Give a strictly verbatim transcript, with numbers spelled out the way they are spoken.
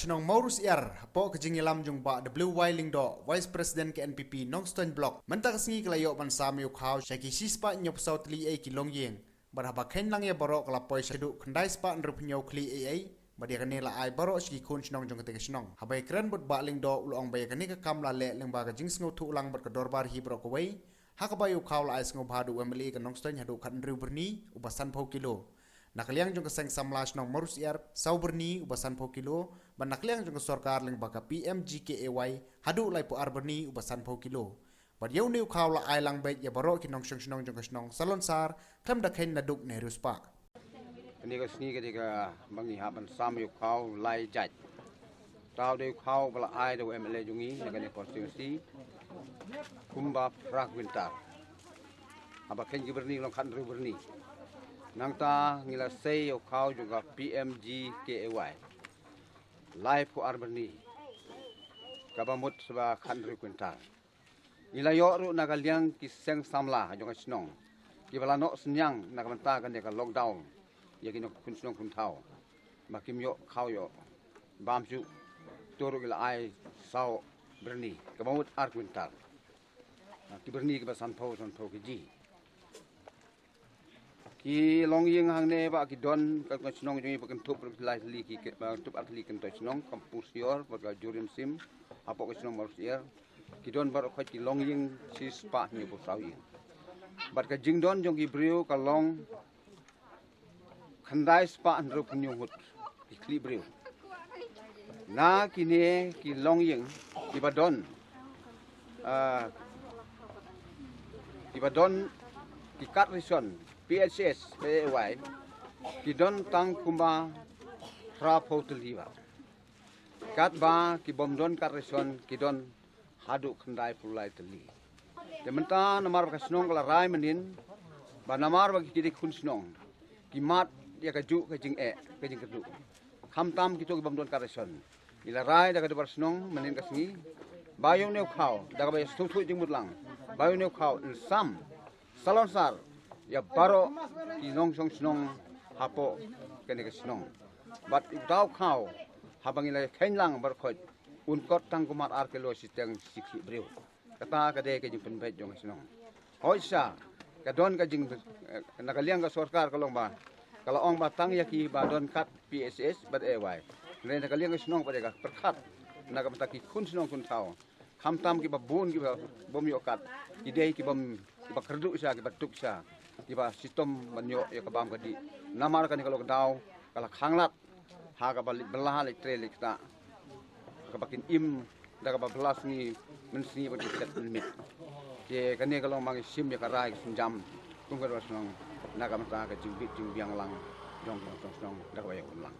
Shnong Mawrusiar, hapoh ka jingïalam jong Bah W Y Lyngdoh, Vice President ka N P P Nongstoiñ Block, mynta ka sngi ka la ïoh ban sam ïa u khaw sha ki shispah hynñiewphew saw tylli ei ki longïing. Bad haba kheiñ lang ïa baroh ka la poi shaduh khyndai spah hynriewphew hynñiew khlieh ei ei. Bad ïa kane la ai baroh sha ki khun shnong jong kata ka shnong. Haba ïakren bad Bah Lyngdoh u la ong ba ïa kane ka kam la leh lyngba ka jingsngewthuh lang bad ka dorbar hi baroh kawei. Ha kaba ïa u khaw la ai sngewbha da u M L A ka Nongstoiñ haduh khathynriew byrni uba sanphew kilo. Na ka liang jong ka seng samla shnong Mawrusiar, saw byrni uba sanphew kilo, bad na ka liang jong ka sorkar lyngba ka P M G K A Y, haduh laiphew ar byrni uba sanphew kilo. Bad ïa une u khaw la ai lang beit ïa baroh ki nongshong shnong jong ka shnong salonsar, khlem da kheiñ naduk ne riewspah. Kane ka sngi ka dei kaba ngi hap ban sam ïa u khaw lai jait. Tau dei u khaw ba la ai da u M L A jong ngi na kane ka constituency, kumba phra kwintal. Haba kheiñ ki byrni long khathynriew byrni. Nangta ngi la sei ïa u khaw jong ka P M G K A Y, laiphew ar byrni, kaba mut sa ba khathynriew kwintal. Ngi la ïoh ruh na ka liang ki seng samla jong ka shnong, kiba la noh synñiang na ka bynta kane ka lockdown ïa ki nongkhun shnong khun thaw, ba kim ïoh khaw ïoh bam shuh. To ruh ki la ai saw byrni, kaba mut ar kwintal. Ki byrni kiba sanphew, sanphew kg. Ki longïing hangne ba ki don, ka, ka shnong jong ngi ba kynthup ruh ki lai tylli ki, ki, ba kynthup ar tylli kyntoit shnong, ka Mawrusiar bad ka Juriamsim, hapoh ka shnong Mawrusiar. Ki don baroh khoit ki longïing shispah hynñiewphew saw ïing. Bad ka jingdon jong ki briew ka long khyndai spah hynriewphew hynñiew ngut ki khlieh briew. Na kine ki longïing kiba don, ah, kiba don ki card ration, P H S, P A Y, ki don tang kumba phraphew tylli ba. Katba ki bym don card ration ki don haduh khyndaiphew lai tylli. Te mynta namar ba ka shnong ka la rai mynnin, ba namar ba ki dei khun shnong, ki mad ïa kajuh ka jingeh, ka jingkyrduh. Khamtam kito ki bym don card ration. Ngi la rai da ka dorbar shnong mynnin ka sngi, ba ïa une u khaw, da kaba ïa sngewthuh jingmut lang, ba ïa une u khaw yn sam salonsar ïa baroh ki nongshong shnong hapoh kane ka shnong. Bad uta u khaw, haba ngi la kheiñ lang baroh khoit, un kot tang kumba ar kilo shiteng shi khlieh briew. Kata ka dei ka jingpynbeit jong ka shnong. Hooid sha, ka don ka jing, eh, na ka liang ka sorkar ka long ba, ka la ong ba tang ïa kiba don card P H S bad A Y. Hynrei na ka liang ka shnong pat ka pyrkhat na ka bynta ki khun shnong khun thaw. Khamtam kiba bun kiba bym ïoh card, ki dei ki bym, kiba kyrduh sha, kiba duk sha, kiba shitom ban ïoh ïa ka bam ka dih. Namar kane ka lockdown ka la khanglad ha kaba leit bylla leit trei leit ktah, ha kaba kin im da kaba bylla sngi mynsngi bad kin set mynmiet. Te kane ka long ba ngi shim ïa ka rai ka sienjam kum ka dorbar shnong na ka bynta ka jingbit jingbiang lang jong ka shnong da kaba ïa un lang.